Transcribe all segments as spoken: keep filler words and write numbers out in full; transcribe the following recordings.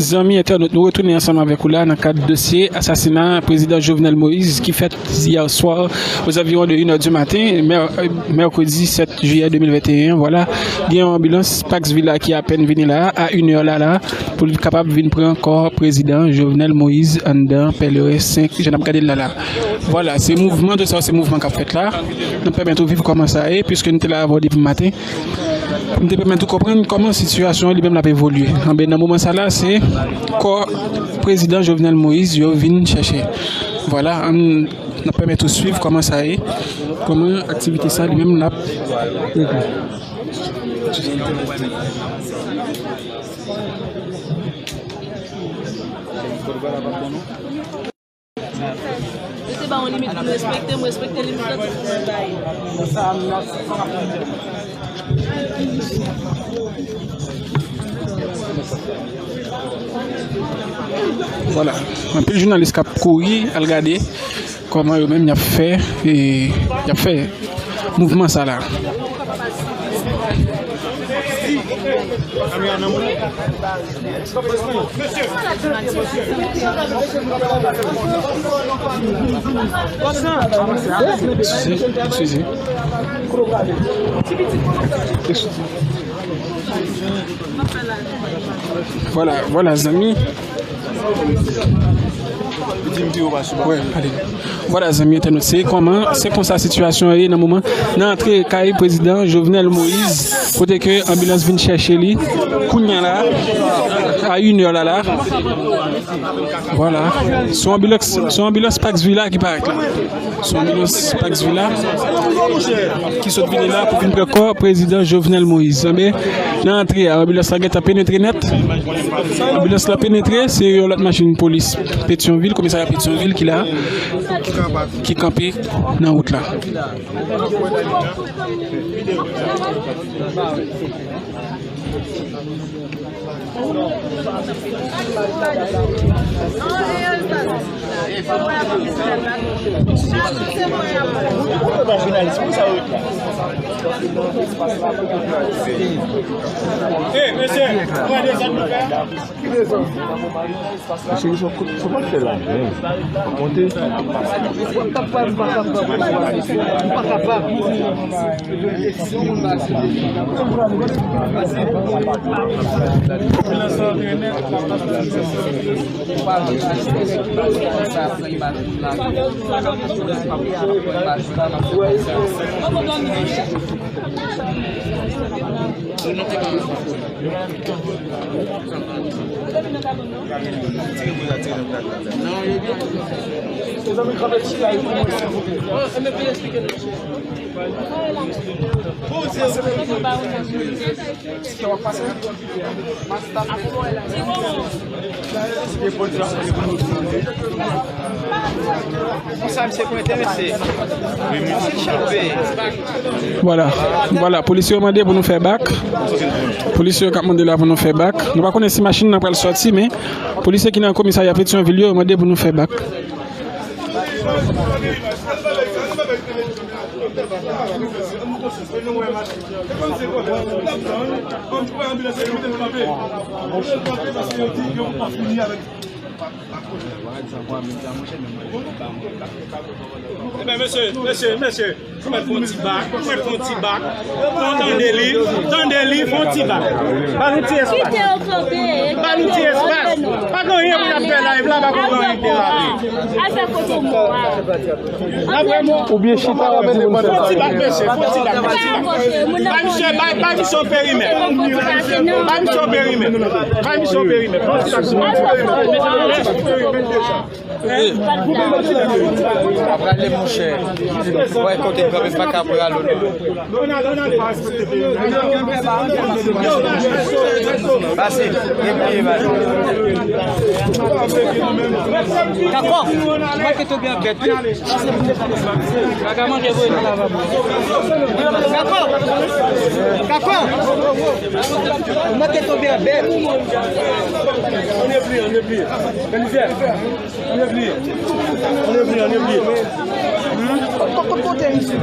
Zanmi entènot, nou retounen ansanm avèk ou la nan kad dosye asasina prezidan Jovenel Moïse ki fèt yè swa aux environs de une heure du matin, mè-, mèkredi sèt jiyè de mil venteyen. Vwala, gen yon anbilans Pax Villa ki apèn vini la, a inè la la, pou l kapab vin pran kò prezidan Jovenel Moïse anndan pèleren senk, jan n ap gade l la la. Vwala, se mouvman, tout sa se mouvman k ap fèt la. N ap pèmèt ou viv kòman sa ye, piske nou te la avè w depi maten. Pou m te pèmèt ou konprann kòman sitiyasyon an li menm l ap evolye. Anben, nan moman sa la, se kò prezidan Jovenel Moïse yo vin chèche. Vwala, ann, n ap pèmèt ou swiv kòman sa ye, kòman aktivite sa li menm l ap regle. Yo te ba yon limit pou n respekte, m respekte limit lan, tout moun bay. Vwala. Anpil jounalis k ap kouri al gade kòman yo menm y ap fè, e, y ap fè mouvman sa la. Excusez, excusez. Vwala, vwala, zanmi. Wi, ale. Vwala, zanmi entènot, se kòman, se konsa sitiyasyon an ye nan moman, nan antre kay prezidan Jovenel Moïse, kote ke anbilans vin chèche li, kounya la, a inè la la. Vwala, se yon anbilans, se yon anbilans Pax Villa ki parèt la. Se yon anbilans Pax Villa ki sot vini la pou vin pran kò prezidan Jovenel Moïse. Anben, nan antre a, anbilans la gentan penetre nèt. Anbilans la penetre, se yon lòt machin polis Petyonvil, komisarya Petyonvil ki la, ki kanpe nan wout la. Hey, mesye, pran de zam nou fè. Mesye, sa w pa t fè la menm. Konte. M pa kapab, m pa kapab, m pa kapab. Vwala, vwala, polisye yo mande pou nou fè bak. Polisye yo k ap mande la pou nou fè bak. Nou pa konnen si machin nan pral sòti, men polisye ki nan komisarya Petyonvil yo mande pou nou fè bak. Ebyen, mesye, mesye, mesye, ou mèt fè yon ti bak, ou mèt fè yon ti bak. Non, tande li, tande li, fè yon ti bak. Ba nou ti espas. Ba nou ti espas. Pa gen anyen pou n ap fè live la, pa gen anyen k derape. Oubyen chita la pou moun fè sa. Fon ti bak, mesye, fon ti bak, fon ti bak. Bay misye, bay, bay misye yon perimèt. Bay misye yon perimèt. Bay misye yon perimèt. Fon ti bak, fon ti bak. Prale, monchè. Wè, kote m kanpe, m pa ka prale, non. Pase, repliye, pase. Dakò. Mwen ki tou byen bèt. Bagay manje voye nan lavabo. Dakò. Dakò. Mwen ki tou byen bèt. Ann repliye, ann repliye. Ann repliye. Ann repliye, ann repliye. Hmm? Kote, kote, kote misye?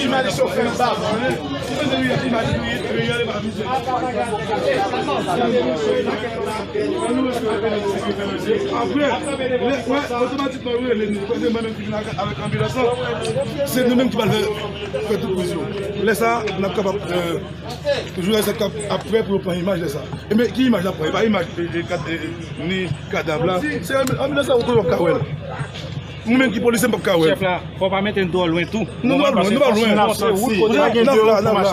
Imaj yo fè bab. Imaj yo fè bab. Apre, lè, wè, otomatikman, wi, lè nou, kote mwen menm ki vin avèk, avèk anbilans lan, se nou menm ki pral fè, fè tout priz yo. Lè sa, n ap kapab, euh, toujou lè sa k ap, ap prè pou yo pran imaj lè sa. E men, ki imaj n ap pran? E pa imaj, e, e, kad-, e, e, ni kadav la. Se anbilans la, ou konn w ap ka wè l. Mwen menm ki polisye, m p ap ka wè l. Chèf la, fò w pa mete n twò lwen tou. Non, nou p ap lwen, nou p ap lwen. N ap la, n ap la.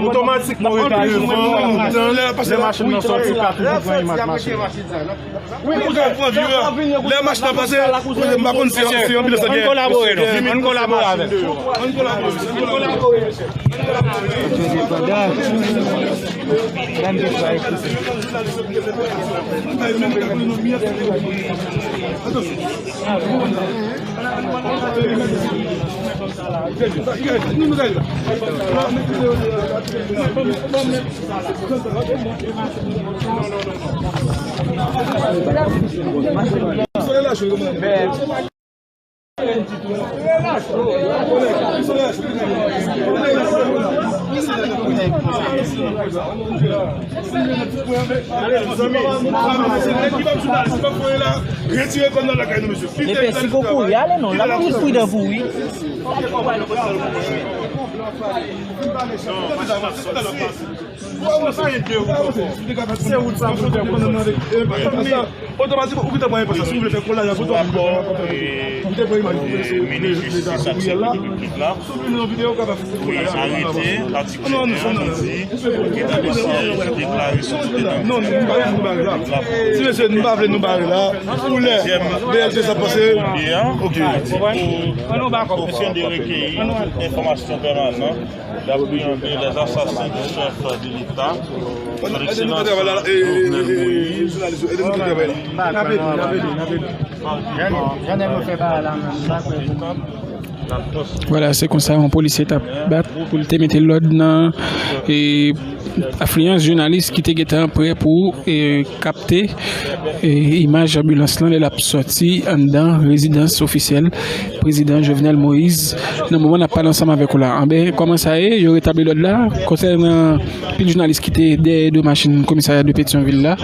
Otomatikman, ou rete devan, lè machin nan sòti, ou ka toujou pran imaj machin nan. Wi, ou ka pran vire. Lè machin nan pase, m pa konn si, si anbilans la gen. Ann kolabore, non. Ann kolabore avè l. Ann kolabore, ann kolabore. Mepè, si gon kouri, ale non, l ap pi pridan pou ou, wi. Se wout sa pou fè. Otomatikman, ou gentan pran yon pasaj. Si w vle fè kolaj avè w, ou gentan pran yon pasaj. Ou gentan pran imaj. Minis Jistis ak Sekirite Piblik la. Wi, arete, atik vennde a, jodi, gentan deside deklare sòti de nan. Non, nou pa vle nou bare la. Ti mesye, nou pa vle nou bare la. Pou lè B L T sa pase. Ok. Ofisye de rekeyi enfòmasyon pèmanan. D'appréhender les assassins du chef de l'État, son excellence Jovenel Moïse. Vwala, se konsa yon polisye t ap bat pou l te mete lòd nan, e, afliyans jounalis ki te gentan prè pou, e, kapte, e, imaj anbilans lan lè l ap sòti anndan rezidans ofisyèl prezidan Jovenel Moïse nan moman n ap pale ansanm avèk ou la. Anben, kòman sa ye? Yo retabli lòd la. Konsènan pil jounalis ki te dèyè do machin komisarya de Petyonvil la,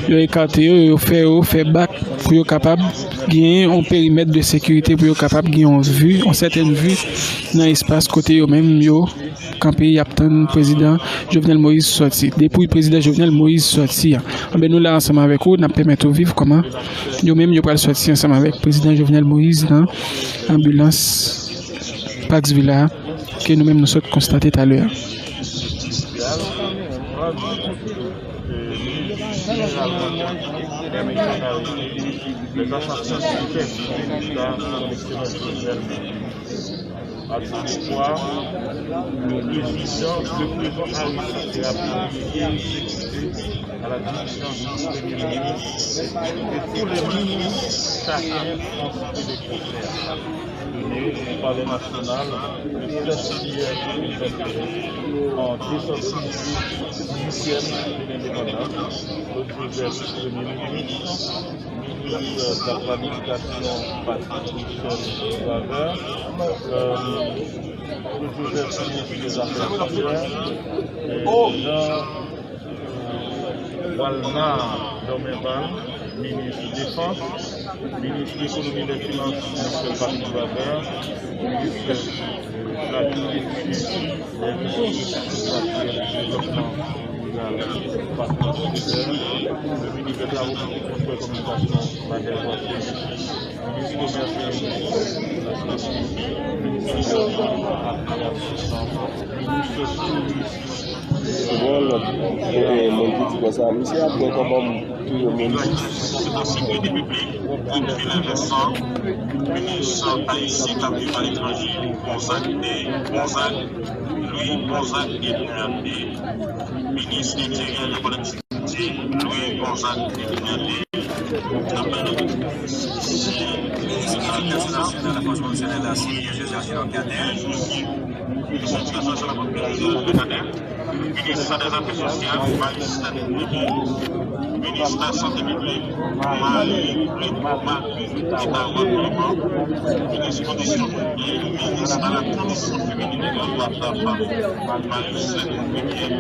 yo ekate yo, yo fè yo fè bak pou yo kapab genyen yon perimèt de sekirite, pou yo kapab gen yon vi, yon sètèn vi nan espas kote yo menm yo kanpe, y ap tann prezidan Jovenel Moïse sòti. Depi prezidan Jovenel Moïse sòti a, anben, nou la ansanm avèk ou, n ap pèmèt ou viv kòman yo menm yo pral sòti ansanm avèk prezidan Jovenel Moïse nan anbilans Pax Villa a, ke nou menm nou sot konstate talè a. Les assassins superflus de l'État, son excellence Jovenel Moïse. Ajoute quoi, le président, le président Harris a été appelé et exécuté à la diligence du Premier ministre et tous les ministres, chacun en cité de concert. Donné au Palais national le sept juillet deux mille vingt et un, en deux cent dix-huitième de l'indépendance. Claude Joseph, Premier ministre, ministre de la Planification, Patrick Michel Boisvert, euh, Claude Joseph, ministre des Affaires étrangères, et Jean, euh, Walnar Dormenval, ministre Défense, ministre Économie et des Finances, Michel Patrick Boisvert, ministre Chargé des Finances, des Ressources et du Développement rural, Patrice Eber, le ministre des Travaux publics, Transports et Communications, Madèle Watson, ministre Commerce et Industrie, ministre Tourisme, Affaires Tourisme, ministre Tourisme. Bon, lòt kote moun ki di konsa, misye ap gen kòkòm touye moun. Sekirite piblik, Edwin Vincent, minis ayisyen k ap viv aletranje, Gonzague de Gonzague, Louis Gonzague Edmond de, minis enteryè, Louis Gonzague Edmond de, minis nasyonal de la fòs kondisyonèl la, Sylvie Joseph Cadet, minis nasyonal de la fòs kondisyonèl la, Cadet. Minis dè Zafè Sosyal, Marie Celeste Primier, minis dè Sante Piblik, Marie Clément Marie Guitare Clément, minis kondisyon, minis a la kondisyon feminin e de dwa de la fanm, Marie Celeste Primier,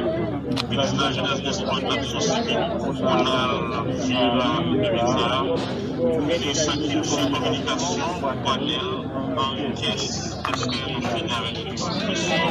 minis de la Jeunesse, des Sports et de l'Action Civique, Ronald Vieira Bevizar, minis kilti e kominikasyon, Boinel Henriquez. Èske nou fini avèk ekspresyon?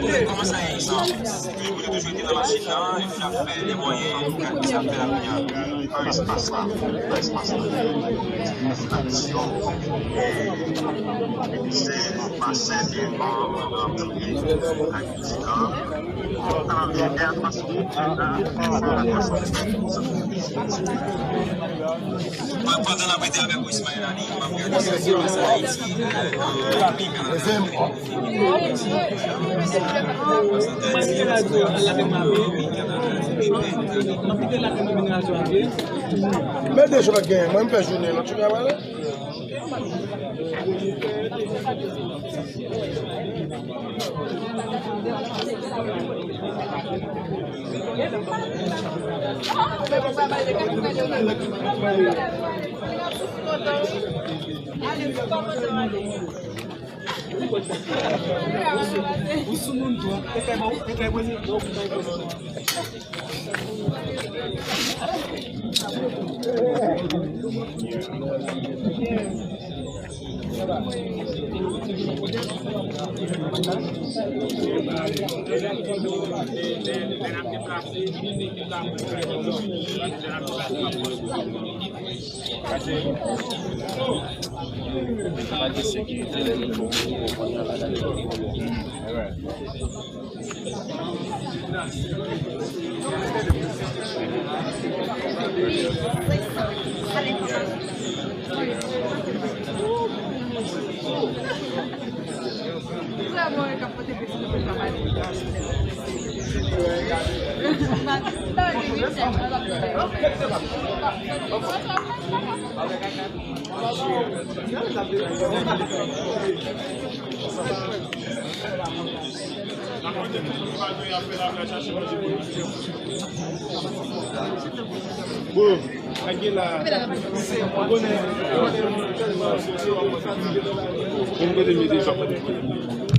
Kòman sa ye, Isan? Li toujou ete nan machin nan, epi l ap fè de mwayen, li ap fè lapriyè. Nan espas la, nan espas la. Misye pase devan, nan mizik la. Pandan n ap rete avèk ou, Ismaël Ali, m ap gade sa ki pase Ayiti, euh, nan Repiblik Dominikèn. Men de jou pa t genyen, mwen m fè jounen, lòt jounen a pale. Ou sou moun tou, hein? E kay ba ou, e kay poze. Bon, kote m ye deja?